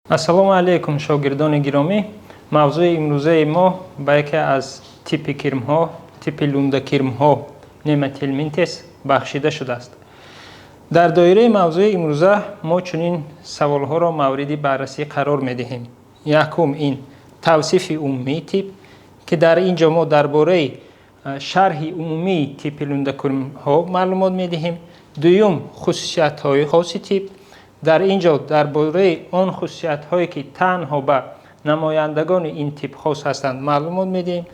Ассалому алайкум, шогирдони гиромӣ. Мавзӯи имрӯзаи мо ба яке аз типи кирмҳо, типи лундакирмҳо, Nemathelminthes, бахшида шудааст. Дар доираи мавзӯи имрӯза мо чунин саволҳоро мавриди баррасӣ қарор медиҳем. Якум, ин тавсифи умумии тип, ки дар ин ҷо мо дар бораи шарҳи умумии типи лундакирмҳо маълумот медиҳем. Дуюм, хусусиятҳои хоси тип. Дар ин ҷо дар бораи он хусусиятҳое, ки танҳо ба намояндагони ин тип хос ҳастанд, маълумот медиҳем.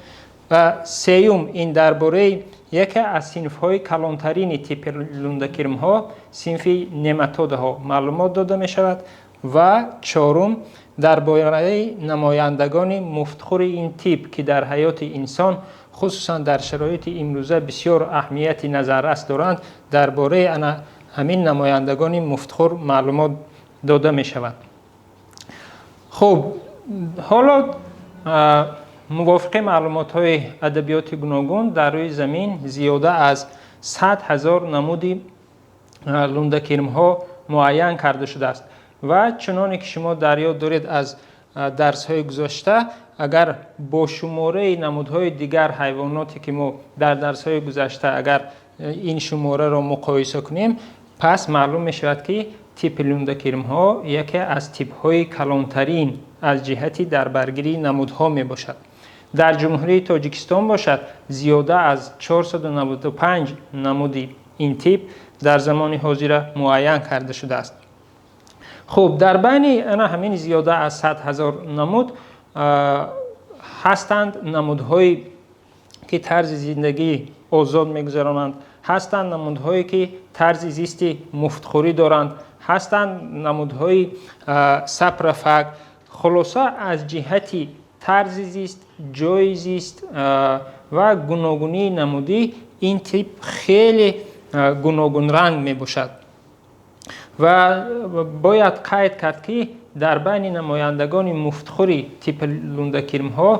Ва сеюм, ин дар бораи яке аз синфҳои калонтарини типи лундакирмҳо, синфи нематодаҳо маълумот дода мешавад. Ва чорум, дар бораи намояндагони муфтхӯри ин тип, ки дар ҳаёти инсон, хусусан дар шароити имрӯза, бисёр аҳамияти назаррас доранд, дар бораи ана ҳамин намояндагони муфтхӯр маълумот дода мешавад. Хуб, ҳоло мувофиқи маълумотҳои адабиёти гуногун, дар рӯи замин зиёда аз 100 000 намуди лундакирмҳо муайян карда шудааст. Ва чуноне ки шумо дар ёд доред аз дарсҳои гузашта, агар бо шумораи намудҳои дигар ҳайвоноте, ки мо дар дарсҳои гузашта, агар ин шумораро муқоиса кунем, пас маълум мешавад, ки типи лундакирмҳо яке аз типҳои калонтарин аз ҷиҳати дарбаргирии намудҳо мебошад. Дар Ҷумҳурии Тоҷикистон бошад, зиёда аз 495 намуди ин тип дар замони ҳозира муайян карда шудааст. Хуб, дар байни ана ҳамин зиёда аз 100 000 намуд ҳастанд намудҳое, ки тарзи зиндагии озод мегузаронанд, ҳастанд намудҳое, ки тарзи зисти муфтхӯрӣ доранд, ҳастанд намудҳои сапрофаг. Хулоса, аз ҷиҳати тарзи зист, ҷойи зист ва гуногунии намудӣ ин тип хеле гуногунранг мебошад. Ва бояд қайд кард, ки дар байни намояндагони муфтхӯри типи лундакирмҳо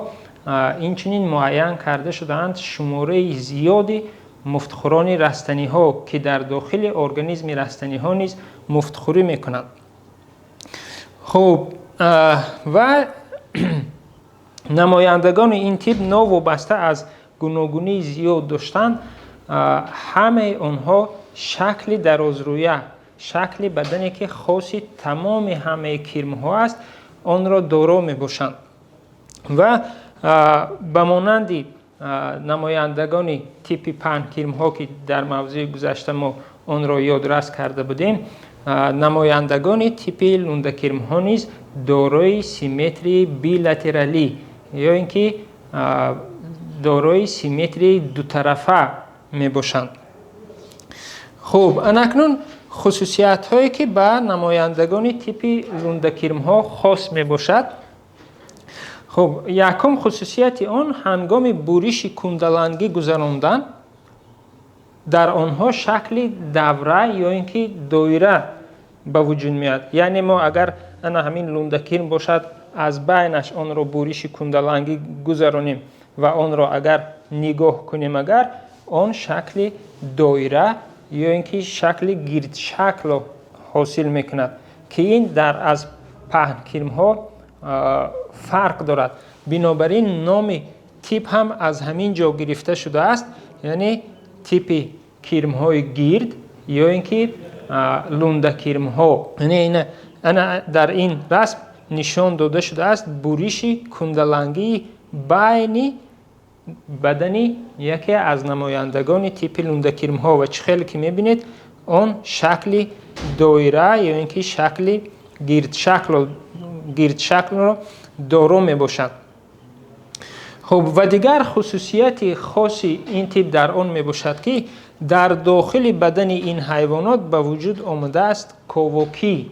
инчунин муайян карда шудаанд шумораи зиёди муфтхӯрони растаниҳо, ки дар дохили организми растаниҳо низ муфтхӯрӣ мекунанд. Хуб, ва намояндагони ин тип, новобаста аз гуногунии зиёд доштан, ҳамаи онҳо шакли дарозрӯя, шакли бадане, ки хоси тамоми ҳамаи кирмҳо аст, онро доро мебошанд. Ва ба монанди намояндагони типи паҳнкирмҳо, ки дар мавзӯи гузашта мо онро ёдрас карда будем, намояндагони типи лундакирмҳо низ дорои симметрияи билатералӣ ё ин ки дорои симметрияи дутарафа мебошанд. Хуб, анакнун хусусиятҳое, ки ба намояндагони типи лундакирмҳо хос мебошад. Хуб, якум хусусияти он: ҳангоми буриши кундалангӣ гузарондан дар онҳо шакли давра ё ин ки доира ба вуҷуд меояд. Яъне мо агар ана ҳамин лундакирм бошад, аз байнаш онро буриши кундалангӣ гузаронем ва онро агар нигоҳ кунем, агар он шакли доира ё ин ки шакли гирдшаклро ҳосил мекунад, ки ин дар аз паҳнкирмҳо фарқ дорад. Бинобар ин номи тип ҳам аз ҳамин ҷо гирифта шудааст, яъне типи кирмҳои гирд ё ин ки лундакирмҳо. Яъне ана дар ин расм нишон дода шудааст буриши кундалангии байни бадани яке аз намояндагони типи лундакирмҳо ва чӣ хеле ки мебинед, он шакли доира ё ин ки шакли гирдшаклро доро мебошад. Хуб, ва дигар хусусияти хоси ин тип дар он мебошад, ки дар дохили бадани ин ҳайвонот ба вуҷуд омадааст ковокӣ.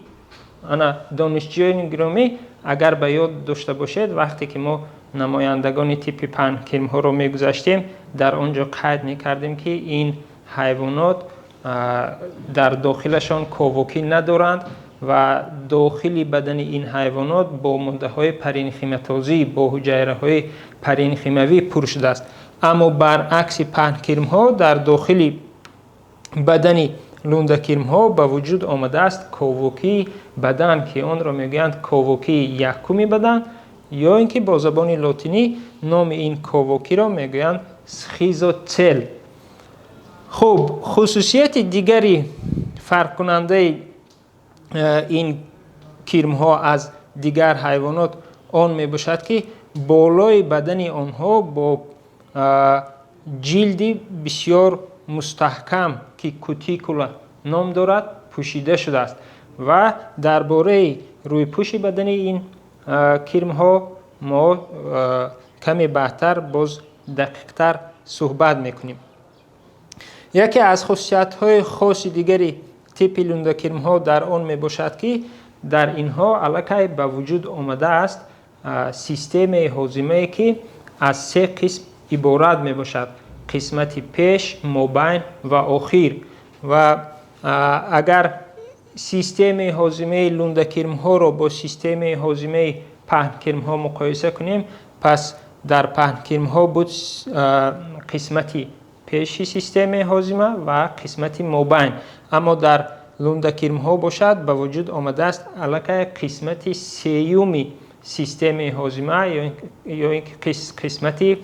Ана, донишҷӯёни гиромӣ, агар ба ёд дошта бошед, вақте ки мо намояндагони типи паҳнкирмҳоро мегузаштем, дар он ҷо қайд мекардем, ки ин ҳайвонот дар дохилашон ковокӣ надоранд ва дохили бадани ин ҳайвонот бо моддаҳои паренхиматозӣ, бо ҳуҷайраҳои паренхимавӣ пур шудааст. Аммо баръакси паҳнкирмҳо, дар дохили бадани лундакирмҳо ба вуҷуд омадааст ковокии. бадан, ки онро мегӯянд ковокии якуми бадан, ё ин ки бо забони лотинӣ номи ин ковокиро мегӯянд схизоцел. Хуб, хусусияти дигари фарқкунандаи ин кирмҳо аз дигар ҳайвонот он мебошад, ки болои бадани онҳо бо ҷилди бисёр мустаҳкам, ки кутикула ном дорад, пӯшида шудааст ва дар бораи рӯйпӯши бадани ин кирмҳо мо каме баъдтар боз дақиқтар суҳбат мекунем. Яке аз хусусиятҳои хоси дигари типи лундакирмҳо дар он мебошад, ки дар инҳо аллакай ба вуҷуд омадааст системаи ҳозимае, ки аз се қисм иборат мебошад: қисмати пеш, мобайн ва охир. Ва агар системаи ҳозимаи лундакирмҳоро бо системаи ҳозимаи паҳнкирмҳо муқоиса кунем, пас дар паҳнкирмҳо буд қисмати пеши системаи ҳозима ва қисмати мобайн, аммо дар лундакирмҳо бошад, ба вуҷуд омадааст аллакай қисмати сеюми системаи ҳозима ё ин ки қисмати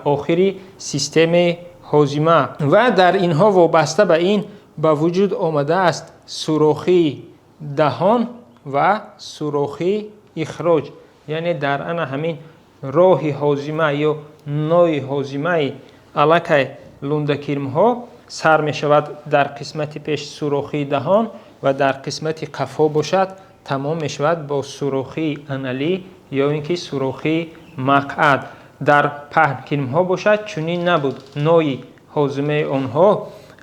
охири системаи ҳозима. Ва дар инҳо вобаста ба ин ба вуҷуд омадааст сурохии даҳон ва сурохии ихроҷ, яъне дар ана ҳамин роҳи ҳозима ё нои ҳозимаи аллакай лундакирмҳо сар мешавад дар қисмати пеш сурохии даҳон ва дар қисмати қафо бошад, тамом мешавад бо сурохии аналӣ ё ин ки сурохии мақъад. Дар паҳнкирмҳо бошад, чунин набуд. Нои ҳозимаи онҳо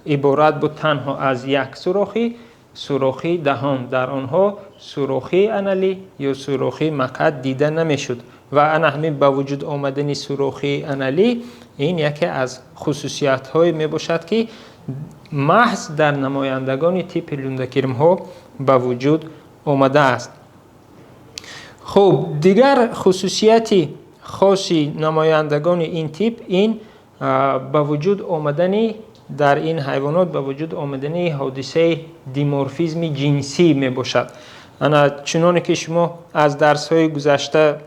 иборат буд танҳо аз як сурохӣ, сурохии даҳон. Дар онҳо сурохии аналӣ ё сурохии мақъад дида намешуд ва ана ҳамин ба вуҷуд омадани сурохии аналӣ ин яке аз хусусиятҳое мебошад, ки маҳз дар намояндагони типи лундакирмҳо ба вуҷуд омадааст. Хуб, дигар хусусияти хоси намояндагони ин тип ин ба вуҷуд омадани дар ин ҳайвонот ба вуҷуд омадани ҳодисаи диморфизми ҷинсӣ мебошад. Ана чуноне ки шумо аз дарсҳои гузашта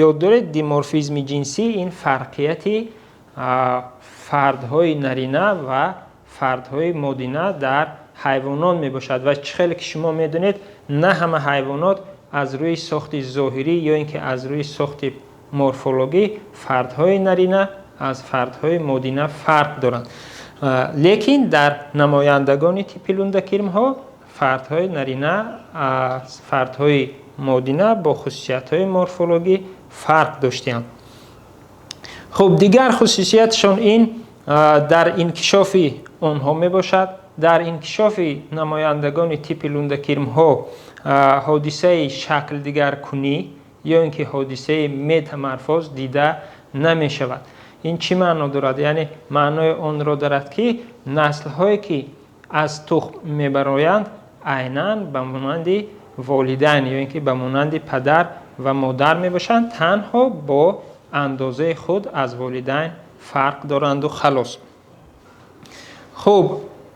ёд доред, диморфизми ҷинсӣ ин фарқияти фардҳои нарина ва фардҳои модина дар ҳайвонот мебошад. Ва чӣ хеле ки шумо медонед, на ҳама ҳайвонот аз рӯи сохти зоҳирӣ ё ин ки аз рӯи сохти морфологӣ фардҳои нарина аз фардҳои модина фарқ доранд. Лекин дар намояндагони типи лундакирмҳо фардҳои нарина аз фардҳои модина бо хусусиятҳои морфологӣ фарқ доштанд. Хуб, дигар хусусиятшон ин дар инкишофи онҳо мебошад. Дар инкишофи намояндагони типи лундакирмҳо ҳодисаи шаклдигаркунӣ ё ин ки ҳодисаи метаморфоз дида намешавад. Ин чӣ маъно дорад? Яъне маънои онро дорад, ки наслҳое, ки аз тухм мебароянд, айнан ба монанди волидайн ё ин ки ба монанди падар ва модар мебошанд, танҳо бо андозаи худ аз волидайн фарқ доранду халос. Хуб,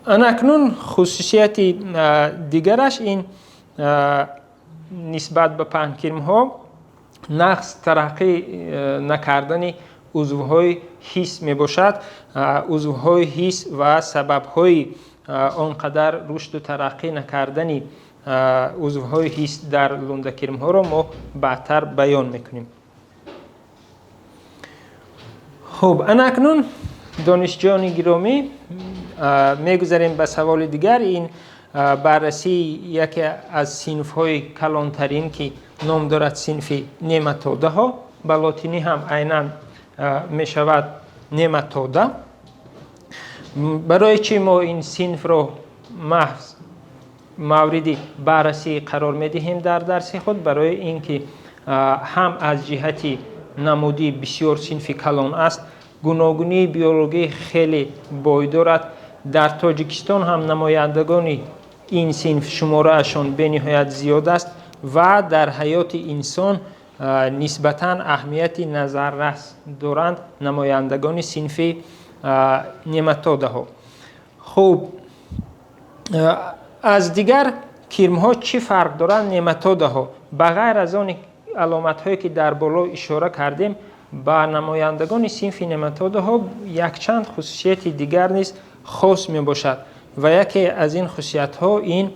анакнун хусусияти дигараш ин нисбат ба паҳнкирмҳо нақс тараққӣ накардани узвҳои ҳис мебошад. Узвҳои ҳис ва сабабҳои он қадар рушду тараққӣ накардани узвҳои ҳис дар лундакирмҳоро мо баъдтар баён мекунем. Хуб, анакнун донишҷӯёни гиромӣ, мегузарем ба саволи дигар. Ин баррасии яке аз синфҳои калонтарин, ки ном дорад синфи нематодаҳо, ба лотинӣ ҳам айнан мешавад нематода. Барои чӣ мо ин синфро маҳз мавриди баррасӣ қарор медиҳем дар дарси худ? Барои ин ки ҳам аз ҷиҳати намудӣ бисёр синфи калон аст, гуногунии биологӣ хеле бой дорад. Дар Тоҷикистон ҳам намояндагони ин синф шумораашон бениҳоят зиёд аст ва дар ҳаёти инсон нисбатан аҳамияти назаррас доранд намояндагони синфи нематодаҳо. Хуб, аз дигар Кирмҳо чӣ фарқ доранд нематодаҳо? Ба ғайр аз он аломатҳое, ки дар боло ишора кардем, ба намояндагони синфи нематодаҳо якчанд хусусияти дигар низ хос мебошад ва яке аз ин хусусиятҳо ин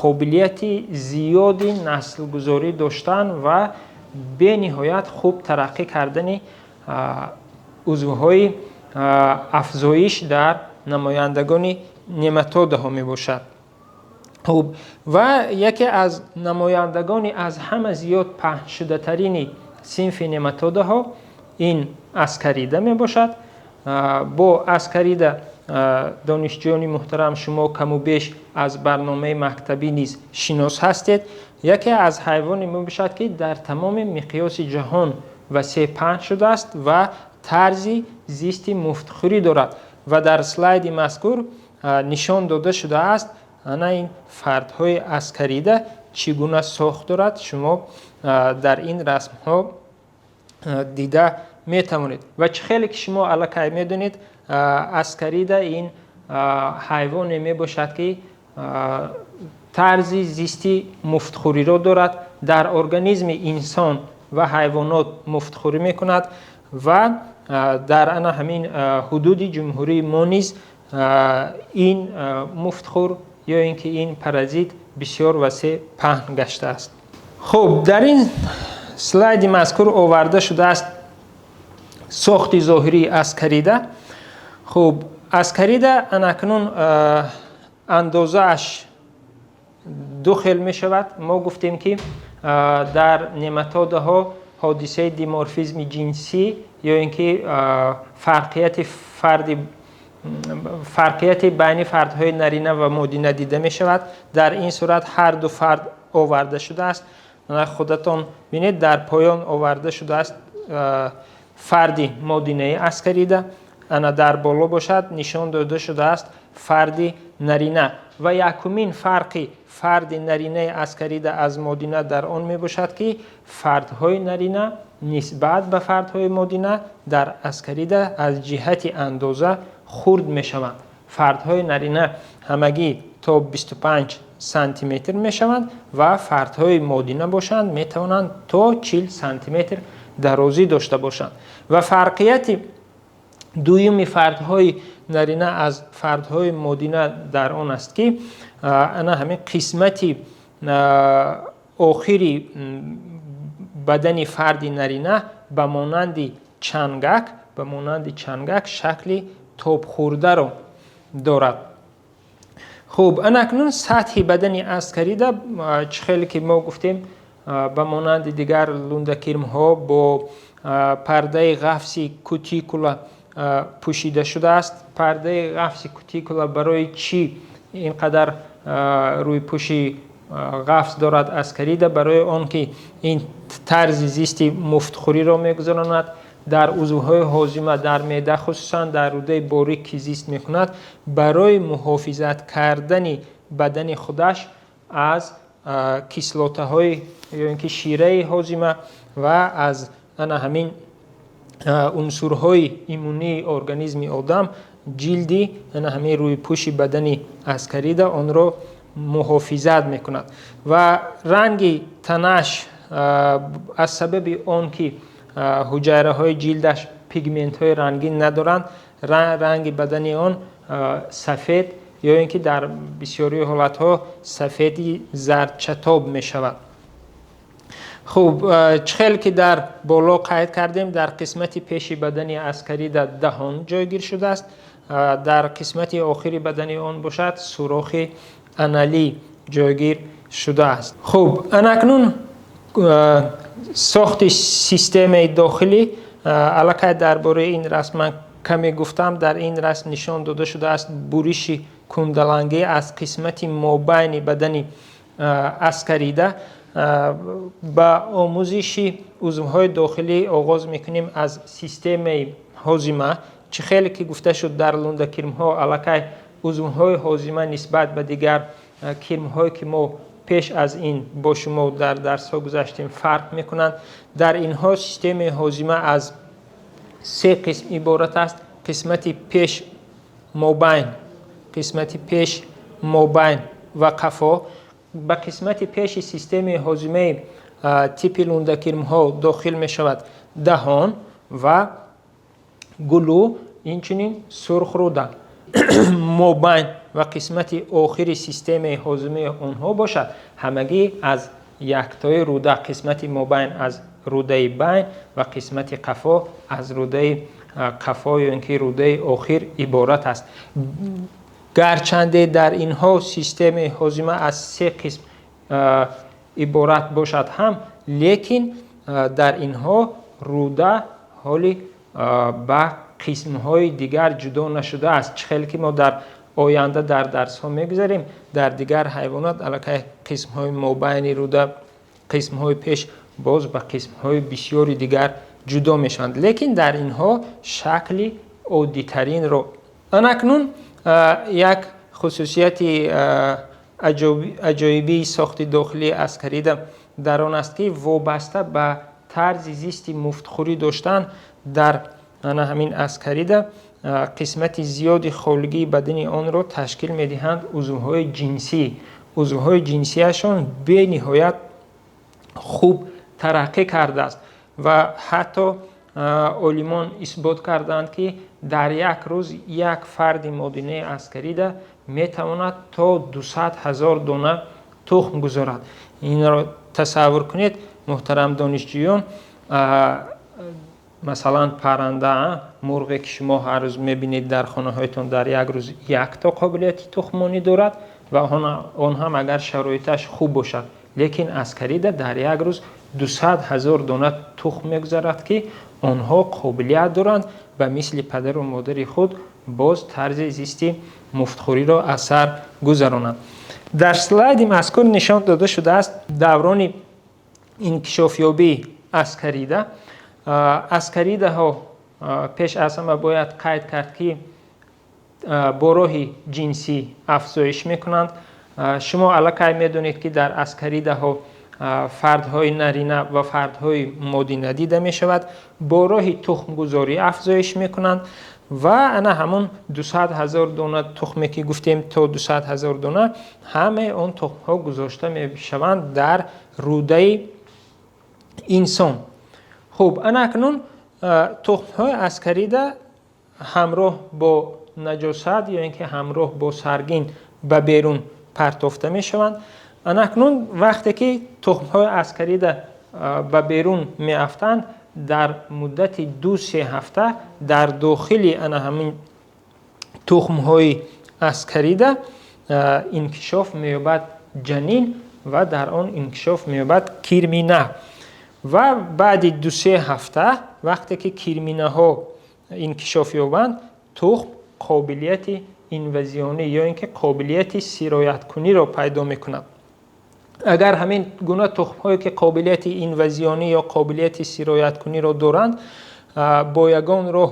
қобилияти зиёди наслгузорӣ доштан ва бениҳоят хуб тараққӣ кардани узвҳои афзоиш дар намояндагони нематодаҳо мебошад. Хуб, ва яке аз намояндагони аз ҳама зиёд паҳншудатарини синфи нематодаҳо ин аскарида мебошад. Бо аскарида, донишҷӯёни муҳтарам, шумо каму беш аз барномаи мактабӣ низ шинос ҳастед. Яке аз ҳайвоне мебошад, ки дар тамоми миқёси ҷаҳон васеъ паҳн шудааст ва тарзи зисти муфтхӯрӣ дорад ва дар слайди мазкур нишон дода шудааст, ана ин фардҳои аскарида чӣ гуна сохт дорад, шумо дар ин расмҳо дида метавонед. Ва чӣ хеле ки шумо аллакай медонед, аскарида ин ҳайвоне мебошад, ки тарзи зисти муфтхӯриро дорад, дар организми инсон ва ҳайвонот муфтхӯрӣ мекунад ва дар ана ҳамин ҳудуди ҷумҳурии мо низ ин муфтхӯр ё ин ки ин паразит бисёр васеъ паҳн гаштааст. Хуб, дар ин слайди мазкур оварда шудааст сохти зоҳирии аскарида. Хуб, аскарида анакнун андозааш ду хел мешавад. Мо гуфтем, ки дар нематодаҳо ҳодисаи диморфизми ҷинсӣ ё ин ки фарқияти фарди фарқияти байни фардҳои нарина ва модина дида мешавад. Дар ин сурат ҳар ду фард оварда шудааст. Худатон бинед, дар поён оварда шудааст фарди модинаи аскарида, ана дар боло бошад нишон дода шудааст фарди нарина. Ва якумин фарқи фарди наринаи аскарида аз модина дар он мебошад, ки фардҳои нарина нисбат ба фардҳои модина дар аскарида аз ҷиҳати андоза хурд мешаванд. Фардҳои нарина ҳамагӣ то 25 сантиметр мешаванд ва фардҳои модина бошанд, метавонанд то 40 сантиметр дарозӣ дошта бошанд. Ва фарқияти дуюми фардҳои нарина аз фардҳои модина дар он аст, ки ана ҳамин қисмати охири бадани фарди нарина ба монанди чангак шакли тобхӯрдаро дорад. Хуб, анакнун сатҳи бадани аскарида, чӣ хеле ки мо гуфтем, ба монанди дигар лундакирмҳо бо пардаи ғафси кутикула пӯшида шудааст. Пардаи ғафси кутикула барои чӣ ин қадар рӯйпӯши ғафс дорад аскарида? Барои он ки ин тарзи зисти муфтхӯриро мегузаронад, дар узвҳои ҳозима, дар меъда, хусусан дар рӯдаи борик ки зист мекунад, барои муҳофизат кардани бадани худаш аз кислотаҳои ё ин ки шираи ҳозима ва аз ана ҳамин унсурҳои иммунии организми одам, ҷилди ана ҳамин рӯйпӯши бадани аскарида онро муҳофизат мекунад. Ва ранги танаш аз сабаби он ки ҳуҷайраҳои ҷилдаш пигментҳои рангин надоранд, ранги бадани он сафед ё ин ки дар бисёрии ҳолатҳо сафеди зардчатоб мешавад. Хуб, чӣ хел ки дар боло қайд кардем, дар қисмати пеши бадани аскарида даҳон ҷойгир шудааст, дар қисмати охири бадани он бошад, сурохи аналӣ ҷойгир шудааст. Хуб, анакнун сохти системаи дохилӣ. Аллакай дар бораи ин расм ман каме гуфтам. Дар ин расм нишон дода шудааст буриши кундалангӣ аз қисмати мобайни бадани аскарида. Ба омӯзиши узвҳои дохилӣ оғоз мекунем аз системаи ҳозима. Чӣ хеле ки гуфта шуд, дар лундакирмҳо аллакай узвҳои ҳозима нисбат ба дигар кирмҳое, ки мо пеш аз ин бо шумо дар дарсҳо гузаштем, фарқ мекунанд. Дар инҳо системаи ҳозима аз се қисм иборат аст: қисмати пеш, мобайн, қисмати пеш, мобайн ва қафо. Ба қисмати пеши системаи ҳозимаи типи лундакирмҳо дохил мешавад даҳон ва гулӯ, инчунин сурхруда. Мобайн ва қисмати охири системаи ҳозимаи онҳо бошад, ҳамагӣ аз яктои руда, қисмати мобайн аз рудаи байн ва қисмати қафо аз рудаи қафо ё ин ки рудаи охир иборат аст. Гарчанде дар инҳо системаи ҳозима аз се қисм иборат бошад ҳам, лекин дар инҳо руда ҳоли ба қисмҳои дигар ҷудо нашудааст. Чӣ хеле ки мо дар оянда дар дарсҳо мегузарем, дар дигар ҳайвонот аллакай қисмҳои мобайни руда, қисмҳои пеш боз ба қисмҳои бисёри дигар ҷудо мешаванд. Лекин дар инҳо шакли оддитаринро. Анакнун як хусусияти аҷоибии сохти дохилии аскарида дар он аст, ки вобаста ба тарзи зисти муфтхӯрӣ доштан дар ана ҳамин аскарида қисмати зиёди холигии бадани онро ташкил медиҳанд узвҳои ҷинсӣ. Узвҳои ҷинсияшон бениҳоят хуб тараққӣ кардааст ва ҳатто олимон исбот кардаанд, ки дар як рӯз як фарди модинаи аскарида метавонад то 200 ҳазор дона тухм гузорад. Инро тасаввур кунед, муҳтарам донишҷӯён, масалан, парранда, мурғе, ки шумо ҳар рӯз мебинед дар хонаҳоятон, дар як рӯз якто қобилияти тухмонӣ дорад ва он ҳам агар шароиташ хуб бошад. Лекин аскарида дар як рӯз 200 ҳазор дона тухм мегузарад, ки онҳо қобилият доранд ба мисли падару модари худ боз тарзи зисти муфтхӯриро аз сар гузаронанд. Дар слайди мазкур нишон дода шудааст даврони инкишофёбии аскарида. Аскаридаҳо, пеш аз ҳама бояд қайд кард, ки бо роҳи ҷинсӣ афзоиш мекунанд. Шумо аллакай медонед, ки дар аскаридаҳо фардҳои нарина ва фардҳои модина дида мешавад. Бо роҳи тухмгузорӣ афзоиш мекунанд ва ана ҳамон 200 ҳазор дона тухме, ки гуфтем, то 200 ҳазор дона, ҳамаи он тухмҳо гузошта мешаванд дар рӯдаи инсон. Хуб, ана акнун тухмҳои аскарида ҳамроҳ бо наҷосат ё ин ки ҳамроҳ бо саргин ба берун партофта мешаванд. Ана акнун вақте ки тухмҳои аскарида ба берун меафтанд, дар муддати 2-3 ҳафта дар дохили ана ҳамин тухмҳои аскарида инкишоф меёбад ҷанин ва дар он инкишоф меёбад кирмина. Ва баъди 2-3 ҳафта, вақте ки кирминаҳо инкишоф ёбанд, тухм қобилияти инвазионӣ ё ин ки қобилияти сирояткуниро пайдо мекунад. Агар ҳамин гуна тухмҳое, ки қобилияти инвазионӣ ё қобилияти сирояткуниро доранд, бо ягон роҳ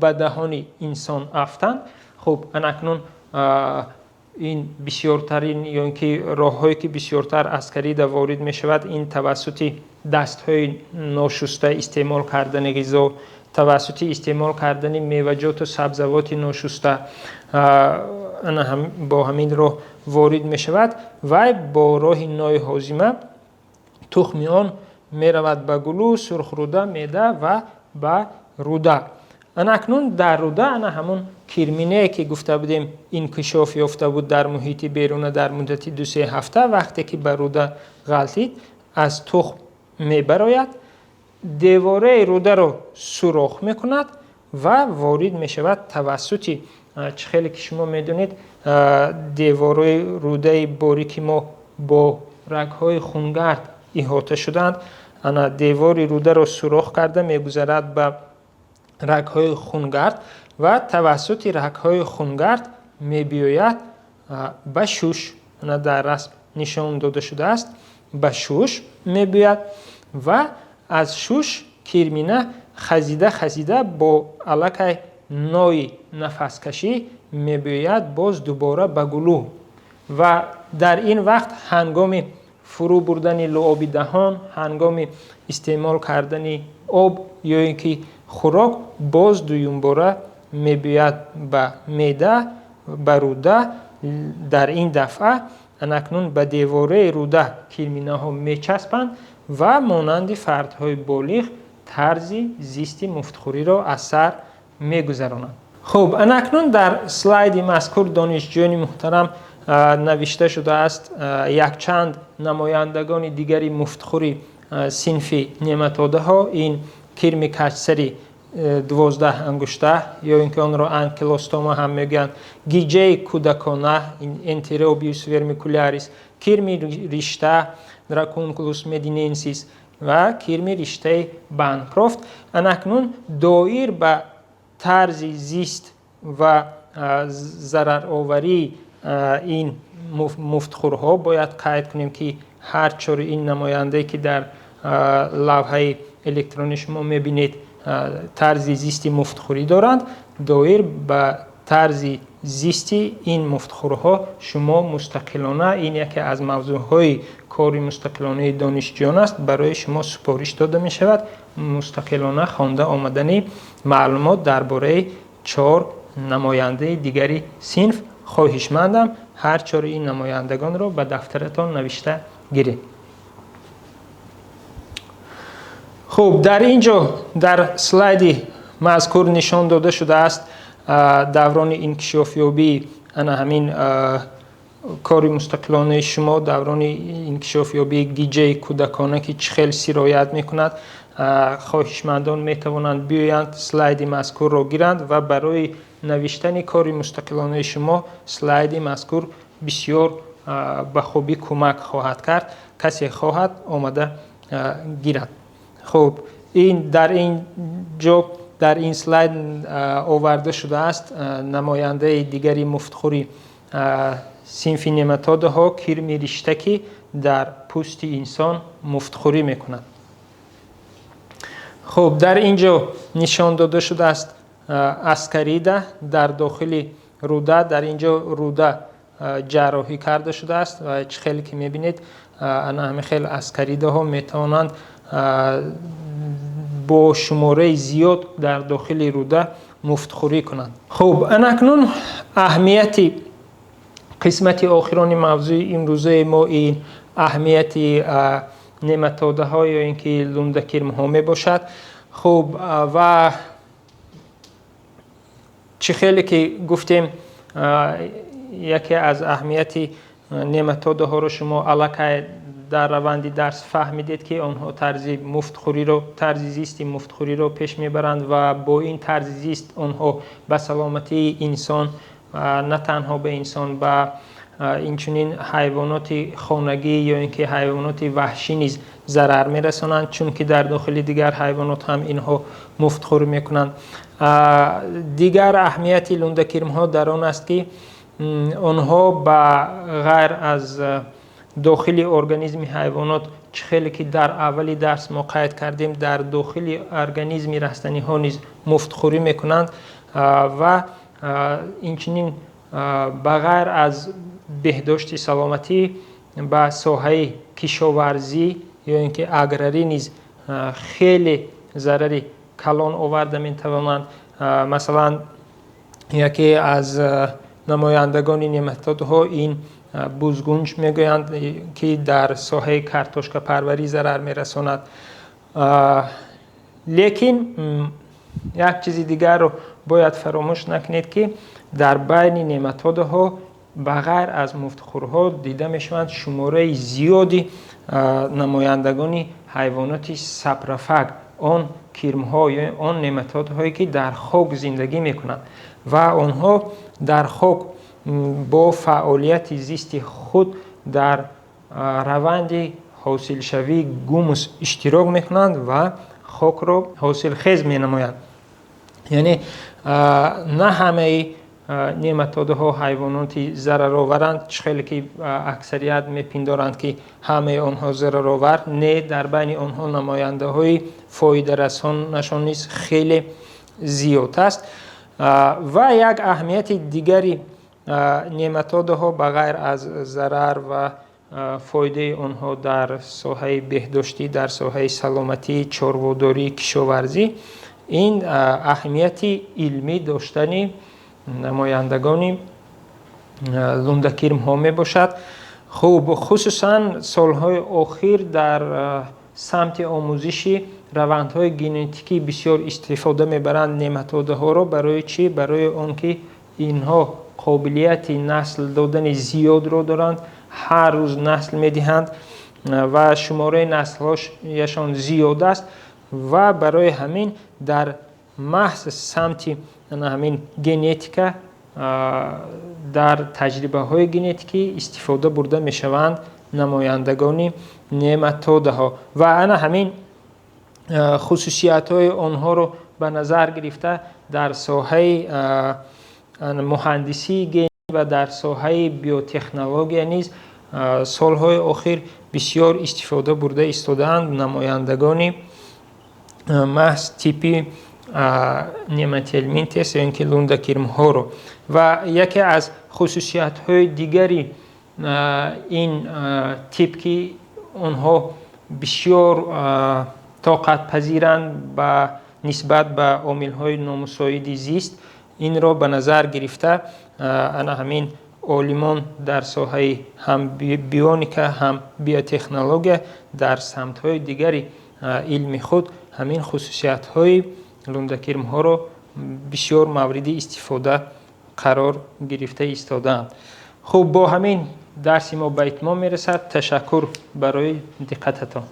ба даҳони инсон афтанд, хуб, анакнун ин бисёртарин ё ин ки роҳҳое, ки бисёртар аскарида ворид мешавад, ин тавассути дастҳои ношуста истеъмол кардани ғизо, тавассути истеъмол кардани меваҷоту сабзавоти ношуста, бо ҳамин роҳ ворид мешавад. Вай бо роҳи нои ҳозима тухми он меравад ба гулӯ, сурхруда, меъда ва ба руда. Ана акнун дар руда ана ҳамон кирминае, ки гуфта будем, инкишоф ёфта буд дар муҳити беруна дар муддати 2-3 ҳафта, вақте ки ба руда ғалтид, аз тухм мебарояд, девораи рударо сурох мекунад ва ворид мешавад тавассути, чӣ хеле ки шумо медонед, девораи рудаи борики мо бо рагҳои хунгард иҳота шудаанд. Ана девори рударо сурох карда мегузарад ба рагҳои хунгард ва тавассути рагҳои хунгард мебиёяд ба шуш. Ана дар расм нишон дода шудааст, ба шуш мебиёяд ва аз шуш кирмина хазида хазида бо аллакай нои нафаскашӣ мебиёяд боз дубора ба гулӯ. Ва дар ин вақт ҳангоми фурӯ бурдани луоби даҳон, ҳангоми истеъмол кардани об ё ин ки хӯрок, боз дуюмбора мебиёяд ба меъда, ба руда. Дар ин дафъа Анакнун ба девораи руда кирминаҳо мечаспанд ва монанди фардҳои болиғ тарзи зисти муфтхӯриро аз сар мегузаронанд. Хуб, анакнун дар слайди мазкур, донишҷӯёни муҳтарам, навишта шудааст якчанд намояндагони дигари муфтхӯри синфи нематодаҳо. Ин кирми каҷсари 12 ангушта ё ин ки онро анкилостома ҳам мегӯянд, гиҷаи кӯдакона Enterobius vermicularis, кирми ришта Dracunculus medinensis ва кирми риштаи Банкрофт. Анакнун доир ба тарзи зист ва зарароварии ин муфтхӯрҳо бояд қайд кунем, ки ҳар чори ин намояндае, ки дар лавҳаи электронӣ шумо мебинед, тарзи зисти муфтхӯрӣ доранд. Доир ба тарзи зисти ин муфтхӯрҳо шумо мустақилона, ин яке аз мавзӯъҳои кори мустақилонаи донишҷӯён аст, барои шумо супориш дода мешавад мустақилона хонда омадани маълумот дар бораи чор намояндаи дигари синф. Хоҳишмандам, ҳар чори ин намояндагонро ба дафтаратон навишта гиред. Хуб, дар ин ҷо дар слайди мазкур нишон дода шудааст даврони инкишофёбии ана ҳамин кори мустақилонаи шумо, даврони инкишофёбии гиҷаи кӯдакона, ки чӣ хел сироят мекунад. Хоҳишмандон метавонанд биёянд, слайди мазкурро гиранд ва барои навиштани кори мустақилонаи шумо слайди мазкур бисёр ба хубӣ кӯмак хоҳад кард. Касе хоҳад, омада гирад. Хуб, ин дар ин ҷо дар ин слайд оварда шудааст намояндаи дигари муфтхӯри синфи нематодаҳо, кирми ришта, ки дар пӯсти инсон муфтхӯрӣ мекунад. Хуб, дар ин ҷо нишон дода шудааст аскарида дар дохили руда. Дар ин ҷо руда ҷарроҳӣ карда шудааст ва чӣ хеле ки мебинед, ана ҳамин хел аскаридаҳо метавонанд бо шумораи зиёд дар дохили руда муфтхӯрӣ кунанд. Хуб, анакнун аҳамияти қисмати охирони мавзӯи имрӯзаи мо ин аҳамияти нематодаҳо ё ин ки лундакирмҳо мебошад. Хуб, ва чӣ хеле ки гуфтем, яке аз аҳамияти нематодаҳоро шумо аллакай дар раванди дарс фаҳмидед, ки онҳо тарзи муфтхӯриро, тарзи зисти муфтхӯриро пеш мебаранд ва бо ин тарзи зист онҳо ба саломатии инсон, на танҳо ба инсон, ба инчунин ҳайвоноти хонагӣ ё ин ки ҳайвоноти ваҳшӣ низ зарар мерасонанд, чунки дар дохили дигар ҳайвонот ҳам инҳо муфтхӯрӣ мекунанд. Дигар аҳамияти лундакирмҳо дар он аст, ки онҳо ба ғайр аз дохили организми ҳайвонот, чӣ хеле ки дар аввали дарс мо қайд кардем, дар дохили организми растаниҳо низ муфтхӯрӣ мекунанд ва инчунин ба ғайр аз беҳдошти саломатӣ ба соҳаи кишоварзӣ ё ин ки аграрӣ низ хеле зарари калон оварда метавонанд. Масалан, яке аз намояндагони нематодҳо ин бузгунҷ мегӯянд, ки дар соҳаи картошкапарварӣ зарар мерасонад. Лекин як чизи дигарро бояд фаромӯш накунед, ки дар байни нематодаҳо ба ғайр аз муфтхӯрҳо дида мешаванд шумораи зиёди намояндагони ҳайвоноти сапрофаг, он кирмҳо ё он нематодҳое, ки дар хок зиндагӣ мекунанд ва онҳо дар хок бо фаъолияти зисти худ дар раванди ҳосилшавии гумус иштирок мекунанд ва хокро ҳосилхез менамоянд. Яъне на ҳамаи нематодаҳо ҳайвоноти зарароваранд, чӣ хеле ки аксарият мепиндоранд, ки ҳамаи онҳо зараровар. Не, дар байни онҳо намояндаҳои фоидарасонашон низ хеле зиёд аст. Ва як аҳамияти дигари нематодаҳо ба ғайр аз зарар ва фоидаи онҳо дар соҳаи беҳдоштӣ, дар соҳаи саломатӣ, чорводорӣ, кишоварзӣ, ин аҳамияти илмӣ доштани намояндагони лундакирмҳо мебошад. Хуб, хусусан солҳои охир дар самти омӯзиши равандҳои генетикӣ бисёр истифода мебаранд нематодаҳоро. Барои чӣ? Барои он ки инҳо қобилияти насл додани зиёдро доранд, ҳар рӯз насл медиҳанд ва шумораи наслҳояшон зиёд аст ва барои ҳамин дар маҳз самти ҳамин генетика, дар таҷрибаҳои генетикӣ истифода бурда мешаванд намояндагони нематодаҳо. Ва ана ҳамин хусусиятҳои онҳоро ба назар гирифта, дар соҳаи муҳандисии ген ва дар соҳаи биотехнология низ солҳои охир бисёр истифода бурда истодаанд намояндагони маҳз типи немателминтес ё ин ки лундакирмҳоро. Ва яке аз хусусиятҳои дигари ин тип, ки онҳо бисёр тоқатпазиранд ба нисбат ба омилҳои номусоиди зист, инро ба назар гирифта, ана ҳамин олимон дар соҳаи ҳам бионика, ҳам биотехнология, дар самтҳои дигари илми худ ҳамин хусусиятҳои лундакирмҳоро бисёр мавриди истифода қарор гирифта истодаанд. Хуб, бо ҳамин дарси мо ба итмом мерасад. Ташаккур барои диққататон.